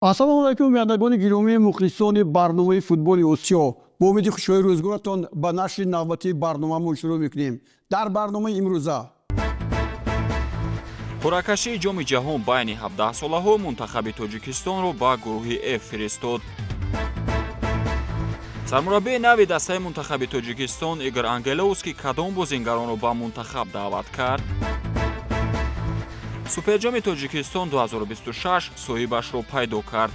Ассалому алайкум, бинандагони гиромии, мухлисони барномаи футболи Осиё. Бо умеди хушҳои рӯзгоратон ба нашри навбатии барномаамон шурӯъ мекунем. Дар барномаи имрӯза: Қуръакашии Ҷоми Ҷаҳон байни 17-солаҳо мунтахаби Тоҷикистонро ба гурӯҳи Ф фиристод. Сармураббии нави дастаи мунтахаби Тоҷикистон Игор Ангеловский кадом бозингаронро ба мунтахаб даъват кард? Суперҷоми Тоҷикистон 2026 соҳибашро пайдо кард.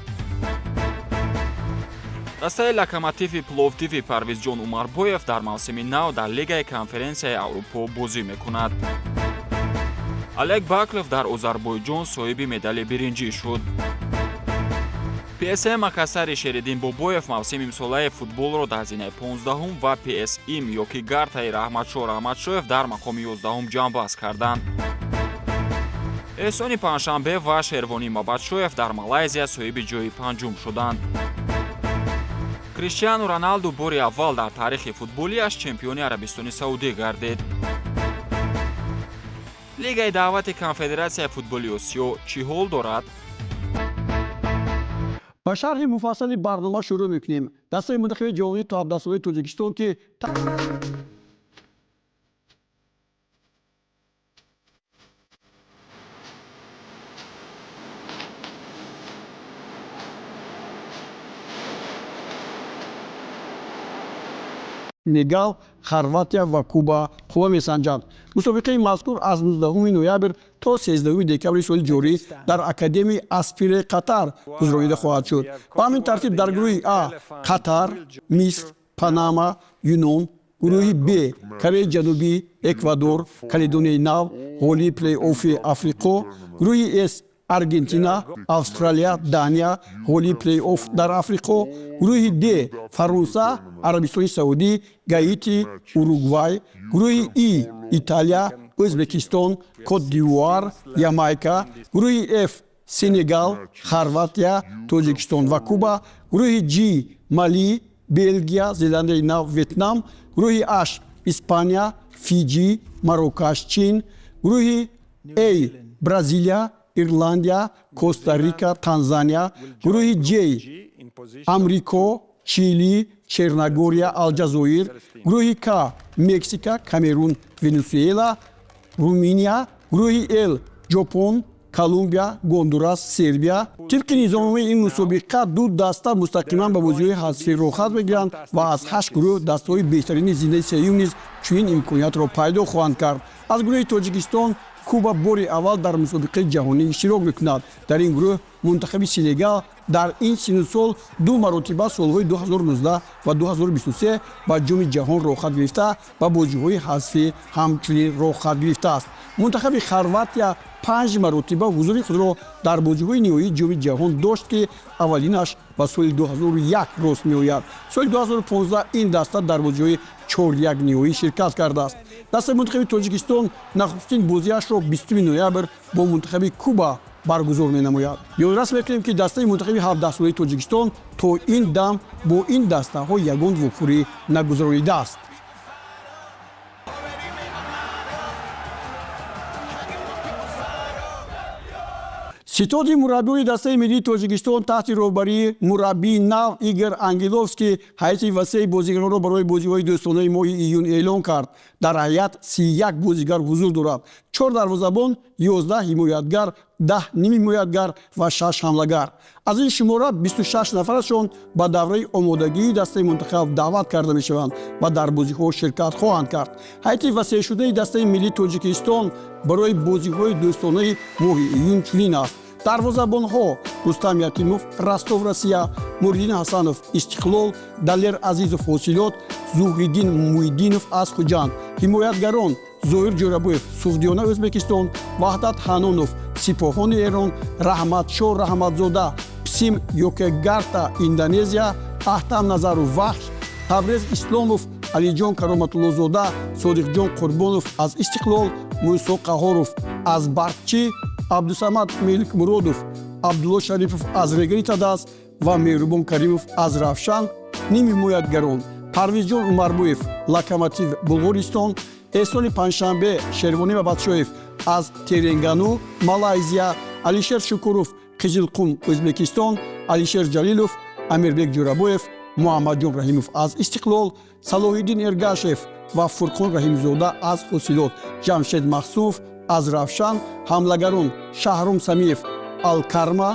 Дастаи Локомотиви Пловдиви Парвизҷон Умарбоев дар мавсими нав дар Лигаи Конференсияи Аврупо бозӣ мекунад. Олег Баклов дар Озарбойҷон соҳиби медали биринҷӣ шуд. ПСМ Макасари Шериддин Бобоев мавсими имсолаи футболро дар зинаи 15-ум ва ПСИМ Ёкигартаи Раҳматшоҳ Раҳматшоев дар мақоми 11-ум ҷамъбаст карданд. Эҳсони Панҷшанбе ва Шервонӣ Мабадшоев дар Малайзия соҳиби ҷои панҷум шуданд. Криштиану Роналду бори аввал дар таърихи футболиаш чемпиони Арабистони Саудӣ гардид. Лигаи даъвати Конфедератсияи футболи Осиё чӣ ҳол дорад? Ба шарҳи муфассали барнома шурӯъ мекунем. Дастаи мунтахаби ҷавонии то 17-солаи Тоҷикистон, ки Сенегал, Хорватия ва Куба қувва месанҷанд. Мусобиқаи мазкур аз 19 ноябр то 13 декабри соли ҷорӣ дар Академияи Аспири Қатар гузаронида хоҳад шуд. Ба ҳамин тартиб, дар гурӯҳи А Қатар, Миср, Панама, Юнон, гурӯҳи Б Кореяи Ҷанубӣ, Эквадор, Каледонияи Нав, ғолиби плей-оффи Африқо, гурӯҳи С Аргентина, Австралия, Дания, ғолиби плей-офф дар Африқо, гурӯҳи Д Фаронса, Арабистони Саудӣ, Гаити, Уругвай, гурӯҳи И Италия, Ӯзбекистон, Кот-д'Ивуар, Ямайка, гурӯҳи Ф Сенегал, Хорватия, Тоҷикистон ва Куба, гурӯҳи Ҷ Мали, Белгия, Зеландияи Нав, Ветнам, гурӯҳи H Испания, Фиҷи, Марокаш, Чин, гурӯҳи А Бразилия, Ирландия, Коста Рика, Танзания, гурӯҳи Ҷ Амрико, Чили, Черногория, Алҷазоир, гурӯҳи К Мексика, Камерун, Венесуэла, Руминия, гурӯҳи Л Ҷопон, Колумбия, Гондурас, Сербия. Тибқи низомномаи ин мусобиқа, ду даста мустақиман ба бозиҳои ҳазфӣ роҳхат мегиранд ва аз ҳашт гурӯҳ дастаҳои беҳтарини зинаи сеюм низ чунин имкониятро пайдо хоҳанд кард. Аз гурӯҳи Тоҷикистон Куба бори аввал дар мусобиқаи ҷаҳонӣ иштирок мекунад. Дар ин гурӯҳ мунтахаби Сенегал дар ин сину сол ду маротиба, солҳои 2019 ва 2023, ба Ҷоми Ҷаҳон роҳхат гирифта, ба бозиҳои ҳазфӣ ҳамчунин роҳхат гирифтааст. Мунтахаби Хорватия панҷ маротиба ҳузури худро дар бозиҳои ниҳоии Ҷоми Ҷаҳон дошт, ки аввалинаш ба соли 2001 рост меояд. Соли 2015 ин даста дар бозиҳои чоряк ниҳоӣ ширкат кардааст. Дастаи мунтахаби Тоҷикистон нахустин бозиашро 20 ноябр бо мунтахаби Куба баргузор менамояд. Ёдрас мекунем, ки дастаи мунтахаби 17-солаи Тоҷикистон то ин дам бо ин дастаҳо ягон вохӯрӣ нагузаронидааст. Ситоди мураббиёни дастаи миллии Тоҷикистон таҳти роҳбарии мураббии нав Игор Ангеловский ҳайати васеи бозигаронро барои бозиҳои дӯстонаи моҳи июн эълон кард. Дар ҳайат 31 бозигар ҳузур дорад: чор дарвозабон, 11 ҳимоятгар, 10 нимҳимоятгар ва шаш ҳамлагар. Аз ин шумора 26 нафарашон ба давраи омодагии дастаи мунтахаб даъват карда мешаванд ва дар бозиҳо ширкат хоҳанд кард. Ҳайати васеъшудаи дастаи миллии Тоҷикистон барои бозиҳои дӯстонаи моҳи июн чунин аст: дарвозабонҳо Рустам Ятимов, Ростов, Россия, Муриддин Ҳасанов, Истиқлол, Далер Азизов, Ҳосилот, Зуҳриддин Муҳиддинов аз Хуҷанд, ҳимоятгарон Зоир Ҷӯрабоев, Суғдиёна, Ӯзбекистон, Ваҳдат Ҳанонов, Сипоҳони Эрон, Раҳматшоҳ Раҳматзода, Псим Йокегарта, Индонезия, Аҳтам Назаров, Вахш, Табрез Исломов, Алиҷон Кароматуллозода, Содиқҷон Қурбонов аз Истиқлол, Мӯсо Қаҳоров аз Барқчӣ, Абдусамад Меликмуродов, Абдулло Шарипов аз Регари Тадаз ва Меҳрубон Каримов аз Равшан. Нимҳимоятгарон Парвизҷон Умарбоев, Локомотив, Булғористон, Эҳсони Панҷшанбе, Шервонӣ Мабадшоев аз Теренгану, Малайзия, Алишер Шукуров, Қизилқум, Ӯзбекистон, Алишер Ҷалилов, Амирбек Ҷӯрабоев, Муҳаммадҷон Раҳимов аз Истиқлол, Салоҳиддин Эргашев ва Фурқон Раҳимзода аз Ҳосилот, Ҷамшед Махсумов аз Равшан, ҳамлагарон Шаҳром Самиев, Алкарма,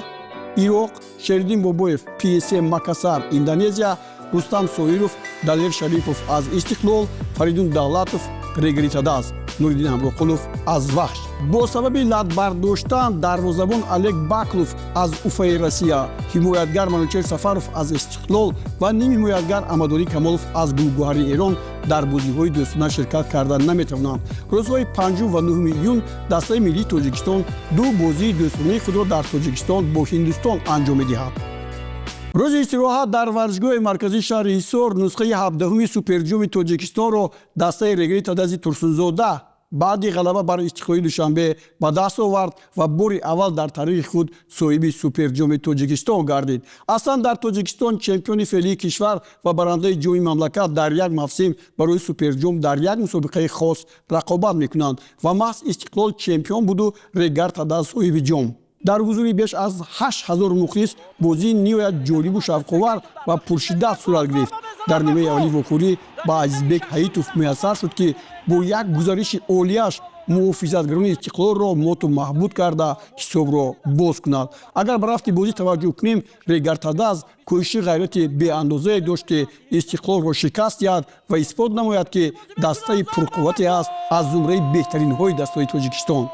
Ироқ, Шериддин Бобоев, ПСМ Макасар, Индонезия, Рустам Соиров, Далер Шарипов аз Истиқлол, Фаридун Давлатов, Регари Тадаз, Нуриддин Ҳамроқулов аз Вахш. Бо сабаби латбардоштан дарвозабон Олег Баклов аз Уфаи Россия, ҳимоятгар Манучер Сафаров аз Истиқлол ва нимҳимоятгар Амадорӣ Камолов аз Гулгӯҳари Эрон дар бозиҳои дӯстона ширкат карда наметавонанд. Рӯзҳои 5 ва 9 июн дастаи миллии Тоҷикистон ду бозии дӯстонаи худро дар Тоҷикистон бо Ҳиндустон анҷом медиҳад. Рӯзи истироҳат дар варзишгоҳи марказии шаҳри Ҳисор нусхаи 17-уми Суперҷоми Тоҷикистонро дастаи Регари Тадази Турсунзода баъди ғалаба бар Истиқлоли Душанбе ба даст овард ва бори аввал дар таърихи худ соҳиби Суперҷоми Тоҷикистон гардид. Аслан дар Тоҷикистон чемпиони феълии кишвар ва барандаи ҷоми мамлакат дар як мавсим барои Суперҷом дар як мусобиқаи хос рақобат мекунанд ва маҳз Истиқлол чемпион буду Регар Тадаз соҳиби ҷом. Дар ҳузури беш аз 8000 мухлис бозии ниҳоят ҷолибу шавқовар ва пуршиддат сурат гирифт. Дар нимаи аввали вохӯрӣ ба Азизбек Ҳаитов муяссар шуд, ки бо як гузариши олияш муҳофизатгарони Истиқлолро моту маҳбуд карда, ҳисобро боз кунад. Агар ба рафти бозӣ таваҷҷӯҳ кунем, Регартадаз кӯшиши ғайрати беандозае дошт, ки Истиқлолро шикаст диҳад ва исбот намояд, ки дастаи пурқуввате аст, аз зумраи беҳтаринҳои дастаҳои Тоҷикистон.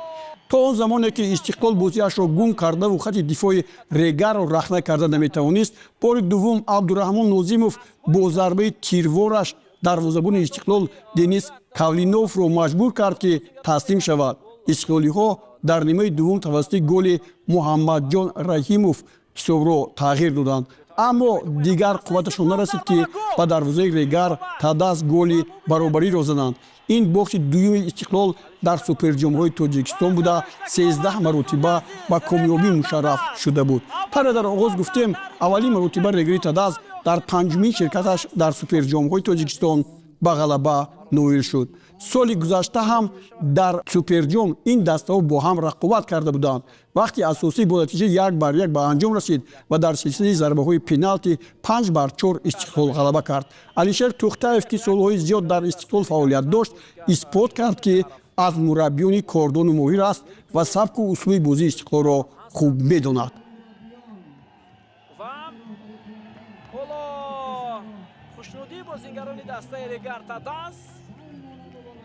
То он замоне ки Истиқлол бозиашро гум кардаву хати дифои Регарро рахна карда наметавонист, бори дуввум Абдураҳмон Нозимов бо зарбаи тирвораш дарвозабони Истиқлол Денис Кавлиновро маҷбур кард, ки таслим шавад. Истиқлолиҳо дар нимаи дуввум тавассути голи Муҳаммадҷон Раҳимов ҳисобро тағйир доданд, аммо дигар қувваташон нарасид, ки ба дарвозаи Регар Тадаз голи баробариро зананд. Ин бохти дуюми Истиқлол дар Суперҷомҳои Тоҷикистон буда, 13 маротиба ба комёбӣ мушарраф шуда буд. Тавре дар оғоз гуфтем, аввалин маротиба Регари Тадаз дар панҷумин ширкаташ дар Суперҷомҳои Тоҷикистон ба ғалаба ноил шуд. Соли гузашта ҳам дар Суперҷом ин дастаҳо бо ҳам рақобат карда буданд. Вақти асосӣ бо натиҷаи 1-1 ба анҷом расид ва дар силсилаи зарбаҳои пеналти 5-4 Истиқлол ғалаба кард. Алишер Тӯхтаев, ки солҳои зиёд дар Истиқлол фаъолият дошт, исбот кард, ки аз мураббиёни кордону моҳир аст ва сабку услуби бозии Истиқлолро хуб медонад. Ва ҳоло хушнудии бозингарони дастаи Регар Тадаз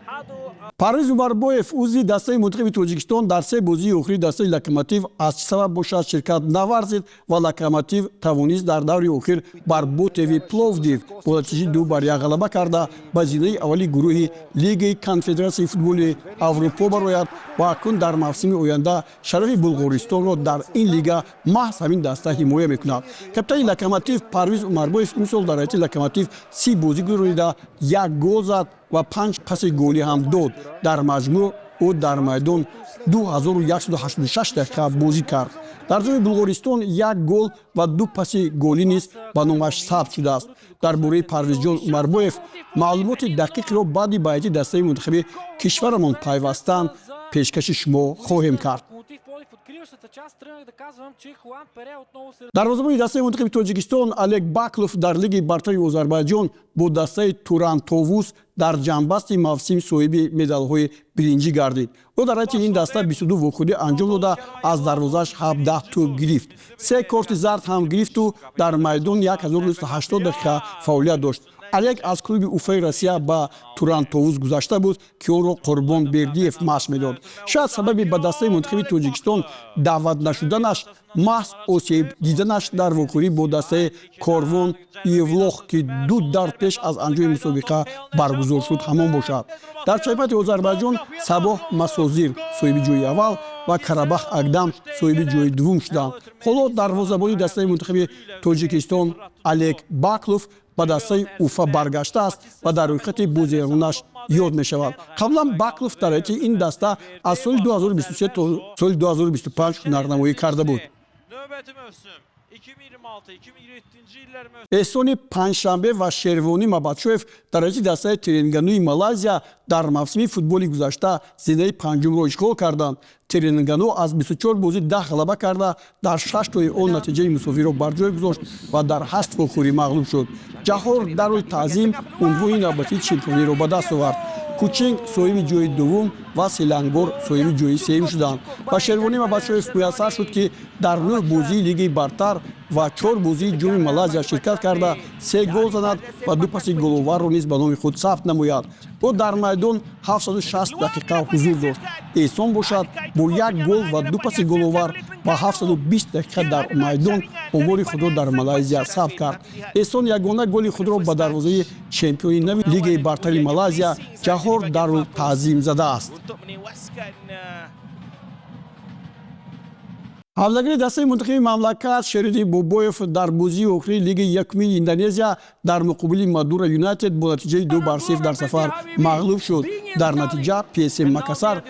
ҳаду Парвиз Умарбоев, узви дастаи мунтахаби Тоҷикистон, дар се бозии охири дастаи Локомотив аз чӣ сабаб бошад, ширкат наварзид ва Локомотив тавонист дар даври охир бар Ботеви Пловдив бо натиҷаи 2-1 ғалаба карда, ба зинаи аввали гурӯҳи Лигаи Конфедератсияи футболи Аврупо барояд ва акнун дар мавсими оянда шарафи Булғористонро дар ин лига маҳз ҳамин даста ҳимоя мекунад. Капитани Локомотив Парвиз Умарбоев имсол дар ҳайати Локомотив 30 бозӣ гузаронида, як гол зад ва панҷ паси голӣ ҳам дод. Дар маҷмӯъ ӯ дар майдон 2186 дақиқа бозӣ кард. Дар ҷоми Булғористон як гол ва ду паси голӣ низ ба номаш сабт шудааст. Дар бораи Парвизҷон Умарбоев маълумоти дақиқро баъди ба ҳайати дастаи мунтахаби кишварамон пайвастан пешкаши шумо хоҳем кард. Локомотив Пловдив откриващата част. Тръгнах да казвам, че Хуан Пере отново се Дарвозабони дастаи мунтахаби Тоҷикистон Олег Баклов дар Лигаи бартари Озарбайҷон бо дастаи Туран Товус дар ҷамъбасти мавсим соҳиби медалҳои биринҷӣ гардид. Ӯ дар ҳайати ин даста 22 вохӯрӣ анҷом дода, аз дарвозааш 17 тӯб гирифт, се корти зард ҳам гирифту дар майдон 1980 дақиқа фаъолият дошт. Олег аз клуби Уфаи Россия ба Туран Товус гузашта буд, ки ӯро Қурбон Бердиев машқ медод. Шояд сабаби ба дастаи мунтахаби Тоҷикистон даъват нашуданаш маҳз осеб диданаш дар вохӯрӣ бо дастаи Корвон Евлох, ки ду дар пеш аз анҷоми мусобиқа баргузор шуд, ҳамон бошад. Дар чемпионати Озарбайҷон Сабоҳ Масозир соҳиби ҷои аввал ва Карабах Агдам соҳиби ҷои дуввум шуданд. Ҳоло дарвозабони дастаи мунтахаби Тоҷикистон Олег Баклов ба дастаи Уфа баргаштааст ва дар рӯйхати бозигаронаш ёд мешавад. Қаблан Баклов дар ҳайати ин даста аз соли 2023 то соли 2025 ҳунарнамоӣ карда буд. Növbəti mövsüm 2026-2027 illər Эҳсони Панҷшанбе ва Шервонӣ Мабатшоев дар ҳайати дастаи Теренгануи Малайзия дар мавсими футболи гузашта зинаи панҷумро ишғол карданд. Теренгану аз 24 бозӣ 10 ғалаба карда, дар шаш тои он натиҷаи мусовиро бар ҷой гузошт ва дар ҳашт вохӯрӣ мағлуб шуд. Ҷаҳор Даруи Таъзим унвони навбатии чемпиониро ба даст овард. Кучинг соҳиби ҷои дуввум ва Селангор соҳиби ҷои сеюм шуданд. Ба Шервонӣ Мабатшоев муяссар шуд, ки дар нӯҳ бозии Лигаи бартар ва чор бозии Ҷоми Малайзия ширкат карда, се гол занад ва ду паси головарро низ ба номи худ сабт намояд. Ӯ дар майдон 760 дақиқа ҳузур дошт. Эҳсон бошад, бо як гол ва ду паси головар ва 720 дақиқа дар майдон омори худро дар Малайзия сабт кард. Эҳсон ягона голи худро ба дарвозаи чемпиони нави Лигаи бартари Малайзия Ҷаҳор Дарул Таъзим задааст. Untuk menewaskan Ҳамлагари дастаи мунтахиби мамлакат Шеридин Бобоев дар бозии охирии Лигаи якуми Индонезия дар муқобили Мадура Юнайтед бо натиҷаи 2-0 дар сафар мағлуб шуд. Дар натиҷа ПСМ Макасар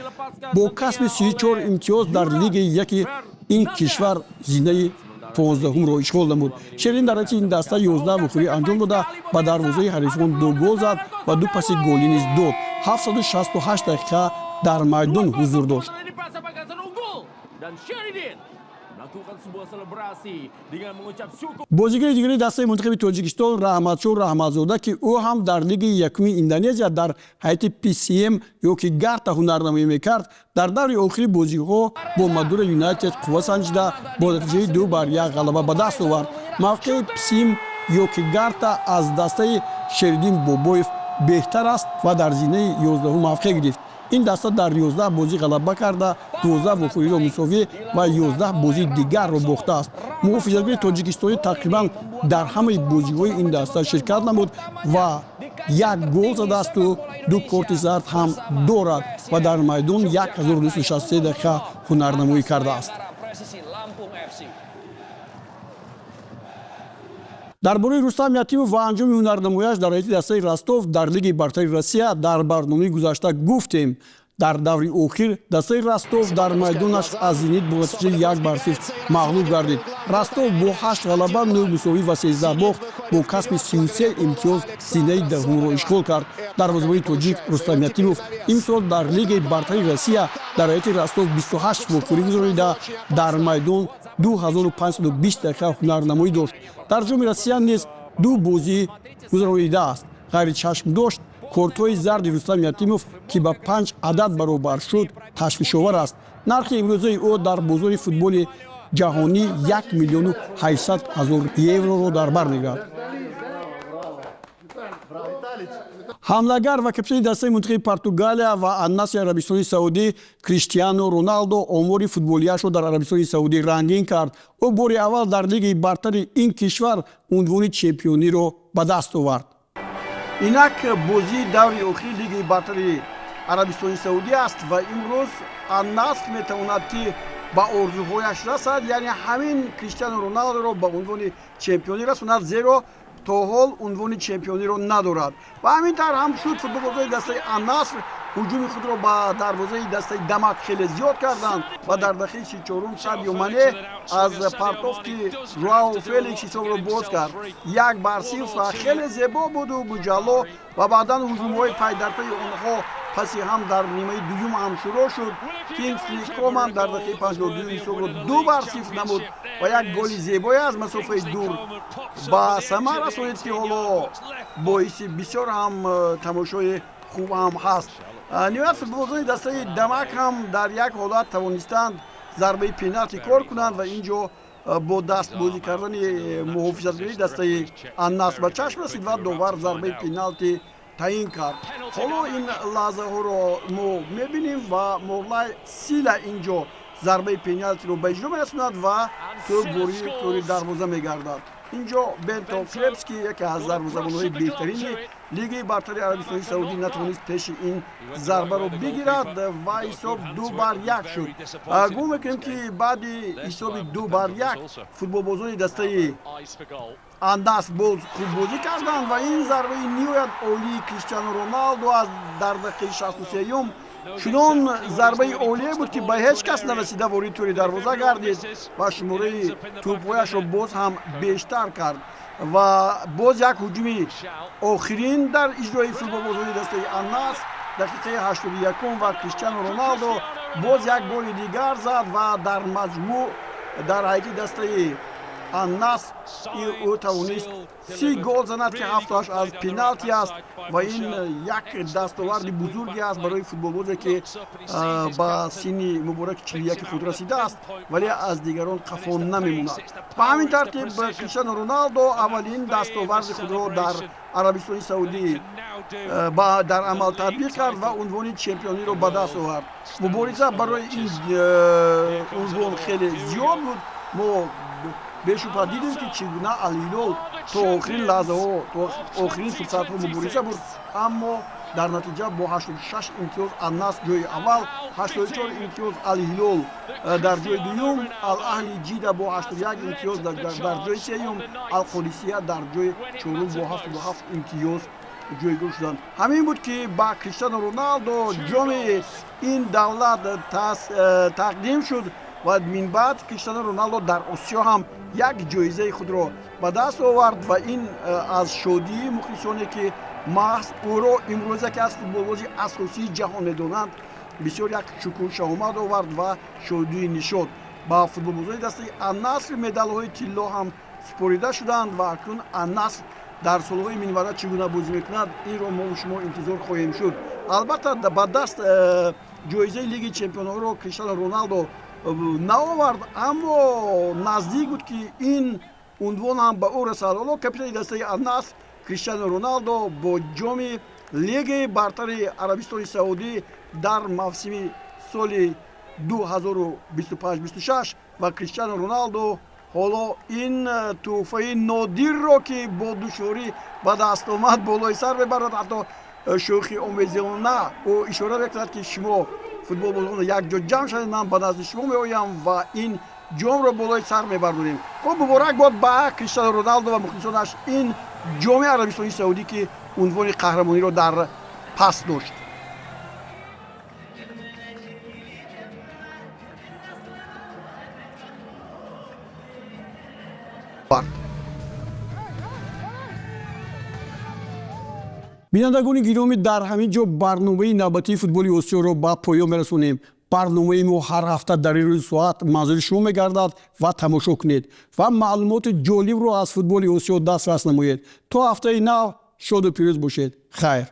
бо касби 34 имтиёз дар Лигаи яки ин кишвар зинаи 15-ҳумро ишғол намуд. Шерин дар ҳайати ин даста 11 вохӯрӣ анҷом дода, ба дарвозаи ҳарифон ду гол зад ва ду паси голӣ низ дод. 768 дақиқа дар майдон ҳузур дошт. Dan Sheridan melakukan sebuah selebrasi dengan mengucap syukur. Бозигари дигари дастаи мунтахиби Тоҷикистон Раҳматшоҳ Раҳматзода, ки ӯ ҳам дар Лигаи якуми Индонезия дар ҳайати ПСМ Ёкигарта ҳунарнамоӣ мекард, дар даври охири бозиҳо бо Мадура Юнайтед қувва санҷида, бо натиҷаи 2-1 ғалаба ба даст овард. Мавқеи ПСМ Ёкигарта аз дастаи Шериддин Бобоев беҳтар аст ва дар зинаи 11-ум мавқеъ гирифт. Ин даста дар 11 бозӣ ғалаба карда, 12 вохӯриро мусовӣ ва 11 бозии дигарро бохтааст. Муҳофизатгари тоҷикистонӣ тақрибан дар ҳамаи бозиҳои ин даста ширкат намуд ва як гол задаасту ду корти зард ҳам дорад ва дар майдон 1263 дақиқа ҳунарнамоӣ кардааст. Presisi Lampung FC. Дар бораи Рустам Ятимов ва анҷоми ҳунарнамояш дар ҳайати дастаи Ростов дар Лигаи бартари Россия дар барномаи гузашта гуфтем. Дар даври охир дастаи Ростов дар майдонаш аз Зенит бо натиҷаи 1-0 мағлуб гардид. Ростов бо ҳашт ғалаба, нӯҳ мусовӣ ва 13 бохт бо касби 33 имтиёз зинаи даҳумро ишғол кард. Дарвозабони тоҷик Рустам Ятимов имсол дар Лигаи бартари Россия дар ҳайати Ростов 28 вохӯрӣ гузаронида, дар майдон 2520 дақиқа ҳунарнамоӣ дошт. Дар Ҷоми Россия низ ду бозӣ гузаронидааст. Ғайричашмдошт кортҳои зарди Рустам Ятимов, ки ба панҷ адад баробар шуд, ташвишовар аст. Нархи имрӯзаи ӯ дар бозори футболи ҷаҳонӣ 1 800 000 евроро дар бар мегирад. Ҳамлагар ва капитани дастаи мунтахиби Португалия ва Аннаси Арабистони Саудӣ Криштиану Роналдо омори футболиашро дар Арабистони Саудӣ рангин кард. Ӯ бори аввал дар лигаи бартари ин кишвар унвони чемпиониро ба даст овард. Инак бозии даври охири Лигаи бартари Арабистони Саудӣ аст ва имрӯз Аннаср метавонад, ки ба орзуҳояш расад, яъне ҳамин Криштиану Роналдоро ба унвони чемпионӣ расонад, зеро то ҳол унвони чемпиониро надорад. Ва ҳамин тавр ҳам шуд. Футболбозони дастаи Аннаср ҳуҷуми худро ба дарвозаи дастаи Дамак хеле зиёд карданд ва дар дақиқаи 34-ум Садио Мане аз партофти Жуао Феликс ҳисобро боз кард, 1-0, ва хеле зебо буду муҷалло. Ва баъдан ҳуҷумҳои пайдарпайи онҳо паси ҳам дар нимаи дуюм ҳам шурӯъ шуд. Кингсли Коман дар дақиқаи 52 ҳисобро 2-0 намуд ва як голи зебое аз масофаи дур ба самар расонид, ки ҳоло боиси бисёр ҳам тамошои хуб ҳам ҳаст. Ниҳоят футболбозони дастаи Дамак ҳам дар як ҳолат тавонистанд зарбаи пеналти кор кунанд ва ин ҷо бо даст бозӣ кардани муҳофизатгарии дастаи Аннаср ба чашм расид ва довар зарбаи пеналти таъин кард. Ҳоло ин лаҳзаҳоро мо мебинем ва Морлай Сила ин ҷо зарбаи пеналтиро ба иҷро мерасонад ва тӯб вории тӯри дарвоза мегардад. Инҷо Бенто Крепски, яке аз дарвозабонҳои беҳтарини Лигаи бартари Арабистони Саудӣ, натавонист пеши ин зарбаро бигирад ва ҳисоб 2-1 шуд. Гумон мекунем, ки баъди ҳисоби 2-1 футболбозони дастаи Аннаср боз хуббозӣ карданд ва ин зарбаи ниҳоят олии Криштиану Роналдо аз дар дақиқаи 63-юм. Чунон зарбаи олие буд, ки ба ҳеҷ кас нарасида ворид тӯри дарвоза гардид ва шумораи тӯбҳояшро боз ҳам бештар кард. Ва боз як ҳуҷуми охирин дар иҷрои футболбозони дастаи Аннаср, дақиқаи 81, ва Криштиану Роналдо боз як голи дигар зад ва дар маҷмӯъ дар ҳайати дастаи Аннаср ӯ тавонист 30 гол занад, ки 78 аз пеналти аст. Ва ин як дастоварди бузурге аст барои футболбозе, ки ба синни мубораки 41 худ расидааст, вале аз дигарон қафо намемонад. Ба ҳамин тартиб Криштиану Роналдо аввалин дастоварди худро дар Арабистони Саудӣ дар амал татбиқ кард ва унвони чемпиониро ба даст овард. Мубориза барои ин унвон хеле зиёд буд. Мо бешубҳа дидем, ки чӣ гуна Алҳилол то охирин лаҳзаҳо, то охирин фурсатҳо мубориза бурд, аммо дар натиҷа бо 86 имтиёз Аннаср ҷои аввал, 84 имтиёз Алҳилол дар ҷои дуюм, Алаҳли Ҷида бо 81 имтиёз дар ҷои сеюм, Алқодисия дар ҷои чорум бо 77 имтиёз ҷойгир шуданд. Ҳамин буд, ки ба Криштиану Роналдо ҷоми ин давлат тақдим шуд ва минбаъд Криштиану Роналдо дар Осиё ҳам як ҷоизаи худро ба даст овард. Ва ин аз шодии мухлисоне, ки маҳз ӯро имрӯз яке аз футболбози асосии ҷаҳон медонанд, бисёр як шукӯҳ шаҳомат овард ва шодии нишод. Ба футболбозони дастаи Аннаср медалҳои тилло ҳам супорида шуданд ва акнун Аннаср дар солҳои минбаъда чӣ гуна бозӣ мекунад, инро мо шумо интизор хоҳем шуд. Албатта, ба даст ҷоизаи Лиги чемпионҳоро Криштиану Роналдо наовард, аммо наздик буд, ки ин унвон ҳам ба ӯ расад. Ҳоло капитани дастаи Аннаср Криштиану Роналдо бо ҷоми Лигаи бартари Арабистони Саудӣ дар мавсими соли 2025-26. Ва Криштиану Роналдо ҳоло ин тӯҳфаи нодирро, ки бо душворӣ ба даст омад, болои сар мебарад. Ҳатто шӯхи омезона ӯ ишора мекунад, ки шумо футболбозон якҷо ҷамъ шавед, ман ба назди шумо меоям ва ин ҷомро болои сар мебардорем. Хуб, муборак бод ба Криштиану Роналдо ва мухлисонаш ин ҷоми Арабистони Саудӣ, ки унвони қаҳрамониро дар пас дошт. Бинандагони гиромӣ, дар ҳамин ҷо барномаи навбатии футболи Осиёро ба поён мерасонем. Барномаи мо ҳар ҳафта дар ин рӯзи соат манзури шумо мегардад ва тамошо кунед ва маълумоти ҷолибро аз футболи Осиё дастрас намоед. То ҳафтаи нав шоду пирӯз бошед. Хайр.